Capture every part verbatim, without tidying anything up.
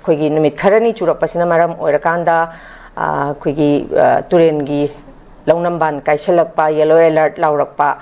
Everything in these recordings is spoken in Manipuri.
ꯑꯩꯈꯣꯏꯒꯤ ꯅꯨꯃꯤꯠ ꯈꯔꯅꯤ ꯆꯨꯔꯛꯄꯁꯤꯅ ꯃꯔꯝ ꯑꯣꯏꯔꯀꯥꯟꯗ, ꯑ, ꯑꯩꯈꯣꯏꯒꯤ, ꯑ, ꯇꯨꯔꯦꯜꯒꯤ ꯂꯧꯅꯝꯕꯥꯟ ꯀꯥꯏꯁꯜꯂꯛꯄ, ꯌꯦꯂꯣ ꯑꯦꯂꯔꯠ ꯂꯥꯎꯔꯛꯄ,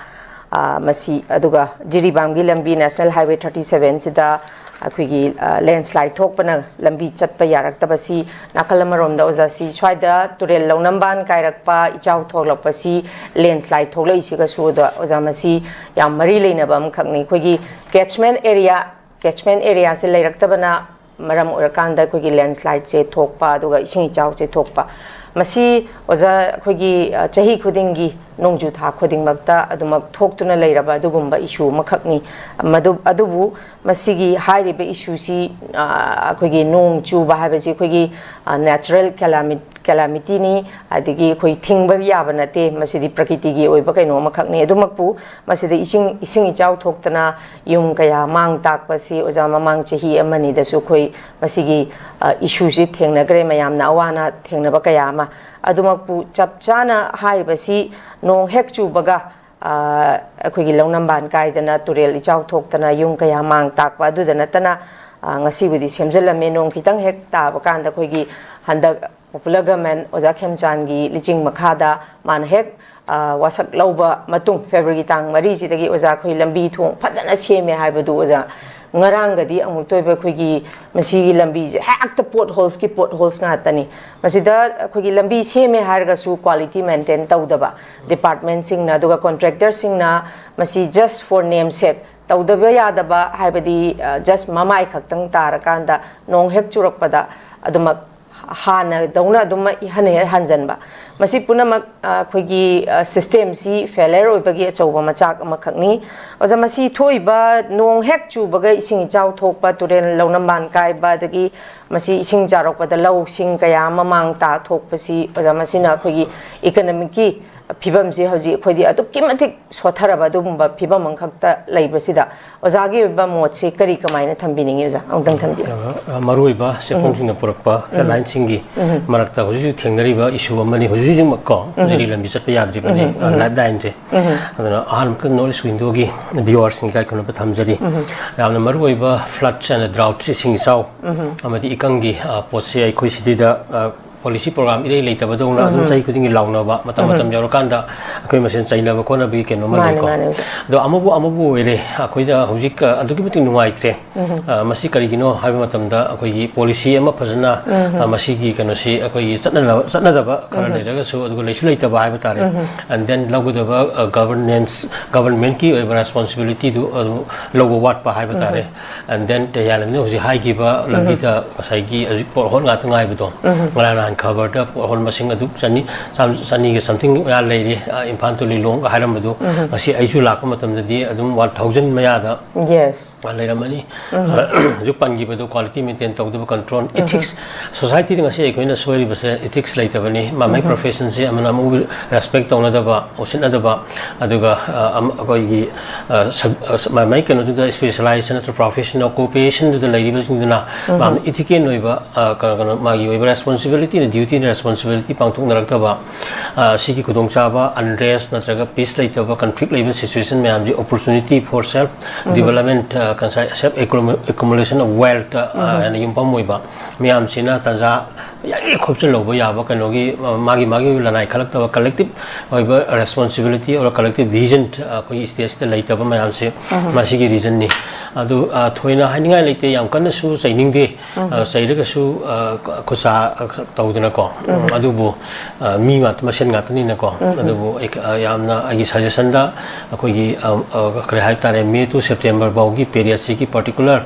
ꯑ, ꯃꯁꯤ, ꯑꯗꯨꯒ ꯖꯤꯔꯤꯕꯥꯝꯒꯤ ꯂꯝꯕꯤ ꯅꯦꯁꯅꯦꯜ ꯍꯥꯏꯋꯦ ꯊꯥꯔꯇꯤ ꯁꯚꯦꯟꯁꯤꯗ ꯑꯩꯈꯣꯏꯒꯤ, ꯑ, ꯂꯦꯟꯁ꯭ꯂꯥꯏꯠ ꯊꯣꯛꯄꯅ ꯂꯝꯕꯤ ꯆꯠꯄ ꯌꯥꯔꯛꯇꯕꯁꯤ, ꯅꯥꯀꯜ ꯑꯃꯔꯣꯝꯗ ꯑꯣꯖꯥ, ꯁꯤ ꯁ꯭ꯋꯥꯏꯗ ꯇꯨꯔꯦꯜ ꯂꯧꯅꯝꯕꯥꯟ ꯀꯥꯏꯔꯛꯄ, ꯏꯆꯥꯎ ꯊꯣꯛꯂꯛꯄꯁꯤ, ꯂꯦꯟꯁ꯭ꯂꯥꯏꯠ ꯊꯣꯛꯂꯛꯏꯁꯤꯒꯁꯨ, ꯑꯗꯣ ꯑꯣꯖꯥ, ꯃꯁꯤ ꯌꯥꯝ ꯃꯔꯤ ꯂꯩꯅꯕ ꯑꯃꯈꯛꯅꯤ꯫ ꯑꯩꯈꯣꯏꯒꯤ ꯀꯦꯠꯆꯃꯦꯟ ꯑꯦꯔꯤꯌꯥ, ꯀꯦꯠꯆꯃꯦꯟ ꯑꯦꯔꯤꯌꯥꯁꯦ ꯂꯩꯔꯛꯇꯕꯅ ꯃꯔꯝ ꯑꯣꯏꯔꯀꯥꯟꯗ ꯑꯩꯈꯣꯏꯒꯤ ꯂꯦꯟꯁ꯭ꯂꯥꯏꯠꯁꯦ ꯊꯣꯛꯄ, ꯑꯗꯨꯒ ꯏꯁꯤꯡ ꯏꯆꯥꯎꯁꯦ ꯊꯣꯛꯄ, ꯃꯁꯤ ꯑꯣꯖꯥ, ꯑꯩꯈꯣꯏꯒꯤ, ꯑ, ꯆꯍꯤ ꯈꯨꯗꯤꯡꯒꯤ ꯅꯣꯡꯖꯨ ꯊꯥ ꯈꯨꯗꯤꯡꯃꯛꯇ ꯑꯗꯨꯃꯛ ꯊꯣꯛꯇꯨꯅ ꯂꯩꯔꯕ ꯑꯗꯨꯒꯨꯝꯕ ꯏꯁꯨ ꯑꯃꯈꯛꯅꯤ꯫ ꯃꯗꯨ-, ꯑꯗꯨꯕꯨ ꯃꯁꯤꯒꯤ ꯍꯥꯏꯔꯤꯕ ꯏꯁꯨꯁꯤ, ꯑ, ꯑꯩꯈꯣꯏꯒꯤ ꯅꯣꯡ ꯆꯨꯕ ꯍꯥꯏꯕꯁꯤ ꯑꯩꯈꯣꯏꯒꯤ, ꯑ, ꯅꯦꯆꯔꯦꯜ ꯀꯦꯂꯥꯃꯤ-, ꯀꯦꯂꯥꯃꯤꯇꯤꯅꯤ, ꯑꯗꯒꯤ ꯑꯩꯈꯣꯏ ꯊꯤꯡꯕ ꯌꯥꯕ ꯅꯠꯇꯦ, ꯃꯁꯤꯗꯤ ꯄ꯭ꯔꯀꯤꯇꯤꯒꯤ ꯑꯣꯏꯕ ꯀꯩꯅꯣ ꯑꯃꯈꯛꯅꯤ꯫ ꯑꯗꯨꯃꯛꯄꯨ ꯃꯁꯤꯗ ꯏꯁꯤꯡ, ꯏꯁꯤꯡ ꯏꯆꯥꯎ ꯊꯣꯛꯇꯅ ꯌꯨꯝ ꯀꯌꯥ ꯃꯥꯡ ꯇꯥꯛꯄꯁꯤ, ꯑꯣꯖꯥ, ꯃꯃꯥꯡ ꯆꯍꯤ ꯑꯃꯅꯤꯗꯁꯨ ꯑꯩꯈꯣꯏ ꯃꯁꯤꯒꯤ, ꯑ, ꯏꯁꯨꯁꯤ ꯊꯦꯡꯅꯈ꯭ꯔꯦ, ꯃꯌꯥꯝꯅ ꯑꯋꯥ ꯑꯅꯥ ꯊꯦꯡꯅꯕ ꯀꯌꯥ ꯑꯃ꯫ ꯑꯗꯨꯃꯛꯄꯨ ꯆꯞ ꯆꯥꯅ ꯍꯥꯏꯔꯤꯕꯁꯤ ꯅꯣꯡ ꯍꯦꯛ ꯆꯨꯕꯒ, ꯑ, ꯑꯩꯈꯣꯏꯒꯤ ꯂꯧꯅꯝꯕꯥꯟ ꯀꯥꯏꯗꯅ, ꯇꯨꯔꯦꯜ ꯏꯆꯥꯎ ꯊꯣꯛꯇꯅ ꯌꯨꯝ ꯀꯌꯥ ꯃꯥꯡ ꯇꯥꯛꯄ꯫ ꯑꯗꯨꯗ ꯅꯠꯇꯅ, ꯑ, ꯉꯁꯤꯕꯨꯗꯤ ꯁꯦꯝꯖꯤꯜꯂꯝꯃꯦ, ꯅꯣꯡ ꯈꯤꯇꯪ ꯍꯦꯛ ꯇꯥꯕ ꯀꯥꯟꯗ ꯑꯩꯈꯣꯏꯒꯤ ꯍꯟꯗꯛ popular government ꯑꯣꯖꯥ ꯈꯦꯝꯆꯥꯟꯒꯤ ꯂꯤꯆꯤꯡ ꯃꯈꯥꯗ ꯃꯥꯅ ꯍꯦꯛ, ꯑ, ꯋꯥꯁꯛ ꯂꯧꯕ ꯃꯇꯨꯡ, ꯐꯦꯕ꯭ꯔꯨꯋꯥꯔꯤ ꯇꯥꯡ ꯃꯔꯤꯁꯤꯗꯒꯤ ꯑꯣꯖꯥ ꯑꯩꯈꯣꯏ ꯂꯝꯕꯤ ꯊꯣꯡ ꯐꯖꯅ ꯁꯦꯝꯃꯦ ꯍꯥꯏꯕꯗꯨ, ꯑꯣꯖꯥ, ꯉꯔꯥꯡꯒꯗꯤ ꯑꯃꯨꯛꯇ ꯑꯣꯏꯕ ꯑꯩꯈꯣꯏꯒꯤ ꯃꯁꯤꯒꯤ ꯂꯝꯕꯤꯁꯦ ꯍꯦꯛꯇ ꯄꯣꯠ ꯍꯣꯜꯁꯀꯤ ꯄꯣꯠ ꯍꯣꯜꯁ ꯉꯥꯛꯇꯅꯤ꯫ ꯃꯁꯤꯗ ꯑꯩꯈꯣꯏꯒꯤ ꯂꯝꯕꯤ ꯁꯦꯝꯃꯦ ꯍꯥꯏꯔꯒꯁꯨ quality maintain ꯇꯧꯗꯕ ꯗꯤꯄꯥꯔꯠꯃꯦꯟꯁꯤꯡꯅ, ꯑꯗꯨꯒ ꯀꯣꯟꯇ꯭ꯔꯦꯛꯇꯔꯁꯤꯡꯅ ꯃꯁꯤ just for name sake ꯇꯧꯗꯕ ꯌꯥꯗꯕ, ꯍꯥꯏꯕꯗꯤ, ꯑ, just ꯃꯃꯥꯏ ꯈꯛꯇꯪ ꯇꯥꯔꯀꯥꯟꯗ ꯅꯣꯡ ꯍꯦꯛ ꯆꯨꯔꯛꯄꯗ ꯑꯗꯨꯃꯛ ꯍꯥꯟꯅꯗꯧꯅ ꯑꯗꯨꯝ ꯏꯍꯟ ꯍꯦꯛ ꯍꯟꯖꯟꯕ꯫ ꯃꯁꯤ ꯄꯨꯝꯅꯃꯛ, ꯑ, ꯑꯩꯈꯣꯏꯒꯤ, ꯑ, ꯁꯤꯁꯇꯦꯝꯁꯤ ꯐꯦꯂꯔ ꯑꯣꯏꯕꯒꯤ ꯑꯆꯧꯕ ꯃꯆꯥꯛ ꯑꯃꯈꯛꯅꯤ꯫ ꯑꯣꯖꯥ, ꯃꯁꯤ ꯊꯣꯛꯏꯕ ꯅꯣꯡ ꯍꯦꯛ ꯆꯨꯕꯒ ꯏꯁꯤꯡ ꯏꯆꯥꯎ ꯊꯣꯛꯄ, ꯇꯨꯔꯦꯜ ꯂꯧꯅꯝꯕꯥꯟ ꯀꯥꯏꯕ, ꯑꯗꯒꯤ ꯃꯁꯤ ꯏꯁꯤꯡ ꯆꯥꯎꯔꯛꯄꯗ ꯂꯧꯁꯤꯡ ꯀꯌꯥ ꯑꯃ ꯃꯥꯡ ꯇꯥ ꯊꯣꯛꯄꯁꯤ, ꯑꯣꯖꯥ, ꯃꯁꯤꯅ ꯑꯩꯈꯣꯏꯒꯤ ꯏꯀꯅꯣꯃꯤꯛꯀꯤ ꯐꯤꯕꯝꯁꯤ ꯍꯧꯖꯤꯛ ꯑꯩꯈꯣꯏꯗꯤ ꯑꯗꯨꯛꯀꯤ ꯃꯇꯤꯛ ꯁꯣꯠꯊꯔꯕ ꯑꯗꯨꯒꯨꯝꯕ ꯐꯤꯕꯝ ꯑꯃꯈꯛꯇ ꯂꯩꯕꯁꯤꯗ ꯑꯣꯖꯥꯒꯤ ꯑꯣꯏꯕ ꯃꯣꯠꯁꯤ ꯀꯔꯤ, ꯀꯃꯥꯏꯅ ꯊꯝꯕꯤꯅꯤꯡꯉꯤ ꯑꯣꯖꯥ? ꯑꯃꯨꯛꯇꯪ ꯊꯝꯕꯤꯌꯨ꯫ ꯌꯥꯝꯅ, ꯑ, ꯃꯔꯨꯑꯣꯏꯕ ꯆꯦꯐꯣꯡꯁꯤꯡꯅ ꯄꯨꯔꯛꯄ ꯍꯦꯗꯂꯥꯏꯟꯁꯤꯡꯒꯤ ꯃꯔꯛꯇ ꯍꯧꯖꯤꯛ ꯍꯧꯖꯤꯛ ꯊꯦꯡꯅꯔꯤꯕ ꯏꯁꯨ ꯑꯃꯅꯤ꯫ ꯍꯧꯖꯤꯛ ꯍꯧꯖꯤꯛꯃꯛ ꯀꯣ ꯂꯩꯔꯤ ꯂꯝꯕꯤ ꯆꯠꯄ ꯌꯥꯗ꯭ꯔꯤꯕꯅꯤ, ꯑ, ꯂꯥꯏꯐ ꯂꯥꯏꯟꯁꯦ꯫ ꯑꯗꯨꯅ ꯑꯍꯥꯟꯕ ꯅꯣꯔꯠ ꯏꯁ ꯋꯤꯡꯗꯣꯒꯤ ꯚꯤꯌꯨꯋꯔꯁꯤꯡ ꯏꯀꯥꯏ ꯈꯨꯝꯅꯕ ꯊꯝꯖꯔꯤ꯫ ꯌꯥꯝꯅ ꯃꯔꯨꯑꯣꯏꯕ floods and droughts, ꯏꯁꯤꯡ ꯏꯆꯥꯎ ꯑꯃꯗꯤ ꯏꯀꯪꯒꯤ, ꯑ, ꯄꯣꯠꯁꯤ ꯑꯩꯈꯣꯏ ꯁꯤꯇꯤꯗ, ꯑ, ꯄꯣꯂꯤꯁꯤ ꯄ꯭ꯔꯣꯒ꯭ꯔꯥꯝ ꯏꯔꯩ ꯂꯩꯇꯕꯗꯧꯅ ꯑꯗꯨꯝ ꯆꯍꯤ ꯈꯨꯗꯤꯡꯒꯤ ꯂꯥꯎꯅꯕ, ꯃꯇꯝ ꯃꯇꯝ ꯌꯧꯔꯀꯥꯟꯗ ꯑꯩꯈꯣꯏ ꯃꯁꯦꯟ ꯆꯩꯅꯕ ꯈꯣꯠꯅꯕꯒꯤ ꯀꯩꯅꯣ ꯑꯃ ꯃꯥꯅꯦ, ꯂꯩꯀꯣ꯫ ꯃꯥꯅꯦ, ꯑꯣꯖꯥ꯫ ꯑꯗꯣ ꯑꯃꯕꯨ ꯑꯃꯕꯨ ꯑꯣꯏꯔꯦ, ꯑꯩꯈꯣꯏꯗ ꯍꯧꯖꯤꯛ, ꯑ, ꯑꯗꯨꯛꯀꯤ ꯃꯇꯤꯛ ꯅꯨꯡꯉꯥꯏꯇ꯭ꯔꯦ꯫ ꯑ, ꯃꯁꯤ ꯀꯔꯤꯒꯤꯅꯣ ꯍꯥꯏꯕ ꯃꯇꯝꯗ ꯑꯩꯈꯣꯏꯒꯤ ꯄꯣꯂꯤꯁꯤ ꯑꯃ ꯐꯖꯅ, ꯑ, ꯃꯁꯤꯒꯤ ꯀꯩꯅꯣꯁꯤ ꯑꯩꯈꯣꯏꯒꯤ ꯆꯠꯅꯅꯕ, ꯆꯠꯅꯗꯕ ꯈꯔ ꯂꯩꯔꯒꯁꯨ, ꯑꯗꯨꯒ ꯂꯩꯁꯨ ꯂꯩꯇꯕ ꯍꯥꯏꯕ ꯇꯥꯔꯦ꯫ And then ꯂꯧꯒꯗꯕ, ꯑ, ꯒꯚꯔꯅꯦꯟꯁ, ꯒꯚꯔꯟꯃꯦꯟꯠꯀꯤ ꯑꯣꯏꯕ ꯔꯦꯁꯄꯣꯟꯁꯤꯕꯤꯂꯤꯇꯤꯗꯨ ꯑꯗꯨ ꯂꯧꯕ ꯋꯥꯠꯄ ꯍꯥꯏꯕ ꯇꯥꯔꯦ꯫ And then ꯇꯌꯥꯂꯝꯅ ꯍꯧꯖꯤꯛ ꯍꯥꯏꯈꯤꯕ ꯂꯝꯕꯤꯗ ꯉꯁꯥꯏꯒꯤ ꯍꯧꯖꯤꯛ ꯄꯣꯠꯍꯣꯜ ꯉꯥꯛꯇ ꯉꯥꯏꯕꯗꯣ, ꯉꯔꯥꯡ ꯅꯍꯥꯟ ꯈꯕꯔꯗ ꯄꯣꯠꯍꯣꯜ ꯃꯁꯤꯡ ꯑꯗꯨꯛ ꯆꯅꯤ, ꯆꯥꯝ-, ꯆꯅꯤꯒ something ꯃꯌꯥ ꯂꯩꯔꯦ, ꯑ, ꯏꯝꯐꯥꯜ to ꯂꯤꯂꯣꯡꯒ ꯍꯥꯏꯔꯝꯕꯗꯣ, ꯉꯁꯤ ꯑꯩꯁꯨ ꯂꯥꯛꯄ ꯃꯇꯝꯗꯗꯤ ꯑꯗꯨꯝ one thousand ꯃꯌꯥꯗ, yes, ꯑ, ꯂꯩꯔꯝꯃꯅꯤ꯫ ꯑ, ꯍꯧꯖꯤꯛ ꯄꯟꯈꯤꯕꯗꯣ, quality maintain ꯇꯧꯗꯕ control, ethics, societyꯗ ꯉꯁꯤ ꯑꯩꯈꯣꯏꯅ ꯁꯣꯏꯔꯤꯕꯁꯦ ethics ꯂꯩꯇꯕꯅꯤ꯫ ꯃꯥ ꯃꯥꯒꯤ professionꯁꯦ ꯑꯃꯅ ꯑꯃꯕꯨ respect ꯇꯧꯅꯗꯕ, ꯎꯁꯤꯠꯅꯗꯕ, ꯑꯗꯨꯒ, ꯑ, ꯑꯃ-, ꯑꯩꯈꯣꯏꯒꯤ, ꯑ, ꯁꯕ-, ꯑ, ꯁ-, ꯃꯥ-, ꯃꯥꯒꯤ ꯀꯩꯅꯣꯗꯨꯗ specialization ꯅꯠꯇ꯭ꯔꯒ professional occupationꯗꯨꯗ ꯂꯩꯔꯤꯕꯁꯤꯡꯗꯨꯅ ꯃꯥꯅ ethical ꯑꯣꯏꯕ, ꯑ, ꯀꯩꯅꯣ, ꯀꯩꯅꯣ, ꯃꯥꯒꯤ ꯑꯣꯏꯕ responsibilityꯅ, dutyꯅ responsibility ꯄꯥꯡꯊꯣꯛꯅꯔꯛꯇꯕ, ꯑ, ꯁꯤꯒꯤ ꯈꯨꯗꯣꯡꯆꯥꯕ, unrest ꯅꯠꯇ꯭ꯔꯒ peace ꯂꯩꯇꯕ, conflict ꯂꯩꯕ situation ꯃꯌꯥꯝꯁꯤ opportunity for self development, ꯑ, self accumulation of wealth, ꯑ, ꯍꯥꯏꯅ ꯌꯨꯝꯐꯝ ꯑꯣꯏꯕ ꯃꯌꯥꯝꯁꯤꯅ ꯇꯥꯟꯖꯥ ꯌꯥꯔꯤꯉꯩ ꯈꯣꯞꯆꯤꯜꯍꯧꯕ ꯌꯥꯕ ꯀꯩꯅꯣꯒꯤ, ꯑ, ꯃꯥꯒꯤ, ꯃꯥꯒꯤ ꯑꯣꯏꯕ ꯂꯅꯥꯏ ꯈꯜꯂꯛꯇꯕ collective ꯑꯣꯏꯕ responsibility or collective vision, ꯑ, ꯑꯩꯈꯣꯏꯒꯤ stateꯁꯤꯗ ꯂꯩꯇꯕ ꯃꯌꯥꯝꯁꯦ, ꯃꯁꯤꯒꯤ reasonꯅꯤ꯫ ꯑꯗꯨ, ꯑ, ꯊꯣꯏꯅ ꯍꯥꯏꯅꯤꯡꯉꯥꯏ ꯂꯩꯇꯦ, ꯌꯥꯝ ꯀꯟꯅꯁꯨ ꯆꯩꯅꯤꯡꯗꯦ꯫ ꯑ, ꯆꯩꯔꯒꯁꯨ, ꯑ, ꯈꯨꯠꯁꯥ, ꯑ, ꯇꯧꯗꯅꯀꯣ꯫ ꯑꯗꯨꯕꯨ, ꯑ, ꯃꯤ ꯃꯥ-, ꯃꯁꯦꯟ ꯉꯥꯛꯇꯅꯤꯅꯀꯣ꯫ ꯑꯗꯨꯕꯨ ꯑꯩ, ꯑ, ꯌꯥꯝꯅ ꯑꯩꯒꯤ suggestionꯗ ꯑꯩꯈꯣꯏꯒꯤ, ꯑ, ꯑ, ꯀꯔꯤ ꯍꯥꯏ ꯇꯥꯔꯦ, May to September ꯐꯥꯎꯒꯤ periodꯁꯤꯒꯤ particular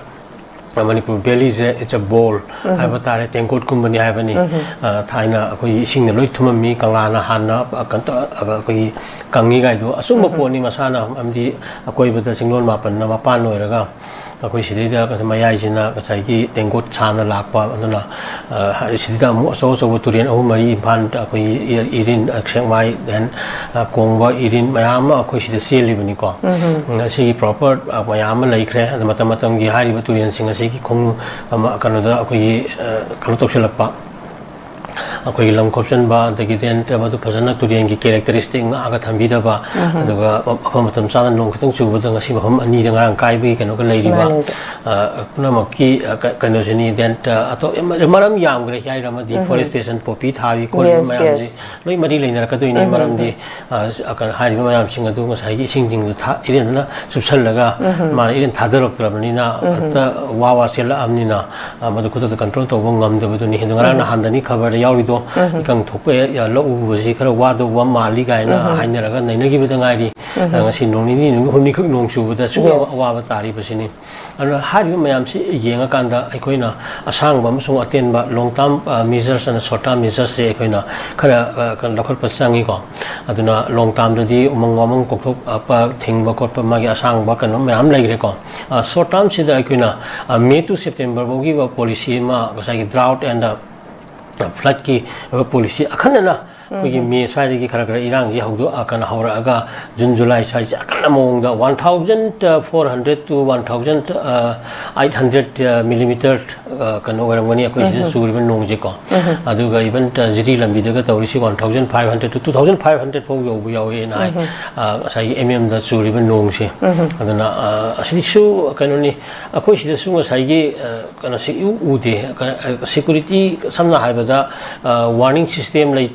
Manipur ꯚꯦꯂꯤꯁꯦ it's a bowl ꯍꯥꯏꯕ ꯇꯥꯔꯦ, ꯇꯦꯡꯀꯣꯠꯀꯨꯝꯕꯅꯤ ꯍꯥꯏꯕꯅꯤ꯫ ꯑ, ꯊꯥꯏꯅ ꯑꯩꯈꯣꯏꯒꯤ ꯏꯁꯤꯡꯅ ꯂꯣꯏ ꯊꯨꯝꯃꯝꯃꯤ, ꯀꯪꯂꯥꯅ ꯍꯥꯟꯅ, ꯑ, ꯀꯩꯅꯣ ꯇꯧ-, ꯑ, ꯑꯩꯈꯣꯏꯒꯤ ꯀꯪꯉꯤ ꯀꯥꯏꯗꯣ ꯑꯆꯨꯝꯕ ꯄꯣꯠꯅꯤ꯫ ꯃꯁꯥꯅ, ꯑꯃꯗꯤ ꯑꯀꯣꯏꯕꯗ ꯆꯤꯡꯂꯣꯟ ꯃꯥꯄꯟꯅ ꯃꯄꯥꯟ ꯑꯣꯏꯔꯒ, ꯑꯩꯈꯣꯏ ꯁꯤꯗꯩꯗ ꯃꯌꯥꯏꯁꯤꯅ ꯉꯁꯥꯏꯒꯤ ꯇꯦꯡꯀꯣꯠ ꯁꯥꯅ ꯂꯥꯛꯄ, ꯑꯗꯨꯅ, ꯑ, ꯁꯤꯗꯩꯗ ꯑꯃꯨꯛ ꯑꯆꯧ ꯑꯆꯧꯕ ꯇꯨꯔꯦꯜ ꯑꯍꯨꯝ ꯃꯔꯤ ꯏꯝꯐꯥꯜꯗ ꯑꯩꯈꯣꯏꯒꯤ ꯏ-, ꯏꯔꯤꯟ, ꯑ, ꯁꯦꯛꯃꯥꯏ, then, ꯑ, ꯀꯣꯡꯕ, ꯏꯔꯤꯟ ꯃꯌꯥꯝ ꯑꯃ ꯑꯩꯈꯣꯏ ꯁꯤꯗ ꯆꯦꯜꯂꯤꯕꯅꯤꯀꯣ꯫ ꯎꯝ, ꯑꯁꯤꯒꯤ proper, ꯑ, ꯃꯌꯥꯝ ꯑꯃ ꯂꯩꯈ꯭ꯔꯦ꯫ ꯑꯗ ꯃꯇꯝ ꯃꯇꯝꯒꯤ ꯍꯥꯏꯔꯤꯕ ꯇꯨꯔꯦꯜꯁꯤꯡ ꯑꯁꯤꯒꯤ ꯈꯣꯡ-, ꯑꯃ, ꯀꯩꯅꯣꯗ ꯑꯩꯈꯣꯏꯒꯤ, ꯑ, ꯀꯩꯅꯣ ꯇꯧꯁꯤꯜꯂꯛꯄ, ꯑꯩꯈꯣꯏꯒꯤ ꯂꯝ ꯈꯣꯞꯆꯟꯕ, ꯑꯗꯒꯤ then ꯃꯗꯨ ꯐꯖꯅ ꯇꯨꯔꯦꯜꯒꯤ characteristic ꯉꯥꯛꯑꯒ ꯊꯝꯕꯤꯗꯕ, ꯑꯗꯨꯒ ꯃꯐꯝ ꯃꯇꯝ ꯆꯥꯅ ꯅꯣꯡ ꯈꯤꯇꯪ ꯆꯨꯕꯗ ꯉꯁꯤ ꯃꯐꯝ ꯑꯅꯤꯗ ꯉꯔꯥꯡ ꯀꯥꯏꯕꯒꯤ ꯀꯩꯅꯣꯒ ꯂꯩꯔꯤꯕ, ꯃꯥꯅꯦ, ꯁꯥꯔ꯫ ꯑ, ꯄꯨꯝꯅꯃꯛꯀꯤ, ꯑ, ꯀ-, ꯀꯩꯅꯣꯁꯤꯅꯤ꯫ Then, ꯑ, ꯑꯇꯣꯞ-, ꯃꯔꯝ ꯌꯥꯝꯈ꯭ꯔꯦ ꯍꯥꯏꯔ ꯑꯃꯗꯤ forestation, poppy ꯊꯥꯔꯤ ꯈꯣꯠꯂꯤꯕ ꯃꯌꯥꯝꯁꯦ ꯂꯣꯏ ꯃꯔꯤ ꯂꯩꯅꯔꯛꯀꯗꯣꯏꯅꯤ꯫ ꯃꯔꯝꯗꯤ, ꯑ, ꯀꯩꯅꯣ, ꯍꯥꯏꯔꯤꯕ ꯃꯌꯥꯝꯁꯤꯡ ꯑꯗꯨ ꯉꯁꯥꯏꯒꯤ ꯏꯁꯤꯡꯁꯤꯡꯗꯨ ꯊꯥ-, ꯏꯔꯦꯟꯗꯅ ꯆꯨꯞꯁꯜꯂꯒ ꯃꯥꯅ ꯏꯔꯦꯟ ꯊꯥꯗꯔꯛꯇ꯭ꯔꯕꯅꯤꯅ ꯍꯦꯛꯇ ꯋꯥ ꯋꯥ ꯆꯦꯜꯂꯛꯑꯕꯅꯤꯅ, ꯑ, ꯃꯗꯨ ꯈꯨꯗꯛꯇ control ꯇꯧꯕ ꯉꯝꯗꯕꯗꯨꯅꯤ꯫ ꯑꯗꯨ ꯉꯔꯥꯡ ꯅꯍꯥꯟꯗꯅꯤ ꯈꯕꯔꯗ ꯌꯥꯎꯔꯤꯗꯣ, ꯏꯀꯪ ꯊꯣꯛꯄ, ꯑ, ꯂꯧ ꯎꯕꯁꯤ ꯈꯔ ꯋꯥꯗꯧꯕ ꯃꯥꯜꯂꯤ ꯀꯥꯏꯅ ꯍꯥꯏꯅꯔꯒ ꯅꯩꯅꯈꯤꯕꯗ ꯉꯥꯏꯔꯤ꯫ ꯑ, ꯉꯁꯤ ꯅꯣꯡ ꯅꯤꯅꯤ, ꯅꯨꯃꯤꯠ ꯍꯨꯝꯅꯤꯈꯛ ꯅꯣꯡ ꯆꯨꯕꯗ ꯑꯁꯨꯛ ꯌꯥꯝꯕ ꯑꯋꯥꯕ ꯇꯥꯔꯤꯕꯁꯤꯅꯤ꯫ ꯑꯗꯨꯅ ꯍꯥꯏꯔꯤꯕ ꯃꯌꯥꯝꯁꯤ ꯌꯦꯡꯉꯀꯥꯟꯗ ꯑꯩꯈꯣꯏꯅ ꯑꯁꯥꯡꯕ ꯑꯃꯁꯨꯡ ꯑꯇꯦꯟꯕ, long term, ꯑ, measures ꯑꯃꯁꯨꯡ short term measures ꯁꯦ ꯑꯩꯈꯣꯏꯅ ꯈꯔ, ꯑ, ꯀꯩꯅꯣ, ꯂꯧꯈꯠꯄ ꯆꯪꯉꯤꯀꯣ꯫ ꯑꯗꯨꯅ long term ꯗꯗꯤ ꯎꯃꯪ ꯋꯥꯃꯪ ꯀꯣꯛꯊꯣꯛꯄ, ꯊꯤꯡꯕ ꯈꯣꯠꯄ, ꯃꯥꯒꯤ ꯑꯁꯥꯡꯕ ꯀꯩꯅꯣ ꯃꯌꯥꯝ ꯂꯩꯈ꯭ꯔꯦꯀꯣ꯫ ꯑ, short term ꯁꯤꯗ ꯑꯩꯈꯣꯏꯅ, ꯑ, May to September ꯐꯥꯎꯒꯤ policy ꯑꯃ, ꯉꯁꯥꯏꯒꯤ drought and, ꯑ, flood ꯀꯤ ꯑꯣꯏꯕ policy ꯑꯈꯟꯅꯅ ꯑꯩꯈꯣꯏꯒꯤ May ꯁ꯭ꯋꯥꯏꯗꯒꯤ ꯈꯔ ꯈꯔ ꯏꯔꯥꯡꯁꯤ ꯍꯧꯗꯣꯛ-, ꯑ, ꯀꯩꯅꯣ, ꯍꯧꯔꯛꯑꯒ June, July ꯁ꯭ꯋꯥꯏꯁꯦ ꯑꯀꯟꯕ ꯃꯑꯣꯡꯗ one thousand four hundred to one thousand eight hundred millimeter, ꯑ, ꯀꯩꯅꯣ ꯑꯣꯏꯔꯝꯒꯅꯤ ꯑꯩꯈꯣꯏ ꯁꯤꯗ ꯆꯨꯔꯤꯕ ꯅꯣꯡꯁꯦꯀꯣ꯫ ꯑꯗꯨꯒ even, ꯑ, ꯖꯤꯔꯤ ꯂꯝꯕꯤꯗꯒ ꯇꯧꯔꯤꯁꯤ one thousand five hundred to two thousand five hundred ꯐꯥꯎ ꯌꯧꯕ ꯌꯥꯎꯋꯦꯅ ꯍꯥꯏ꯫ ꯑ, ꯉꯁꯥꯏꯒꯤ M M ꯗ ꯆꯨꯔꯤꯕ ꯅꯣꯡꯁꯦ꯫ ꯑꯗꯨꯅ, ꯑ, ꯑꯁꯤꯁꯨ ꯀꯩꯅꯣꯅꯤ, ꯑꯩꯈꯣꯏ ꯁꯤꯗꯁꯨ ꯉꯁꯥꯏꯒꯤ, ꯑ, ꯀꯩꯅꯣꯁꯤ ꯏꯎ ꯎꯗꯦ꯫ ꯀ-, ꯑ, security, ꯁꯝꯅ ꯍꯥꯏꯔꯕꯗ, ꯑ, warning system ꯂꯩ-,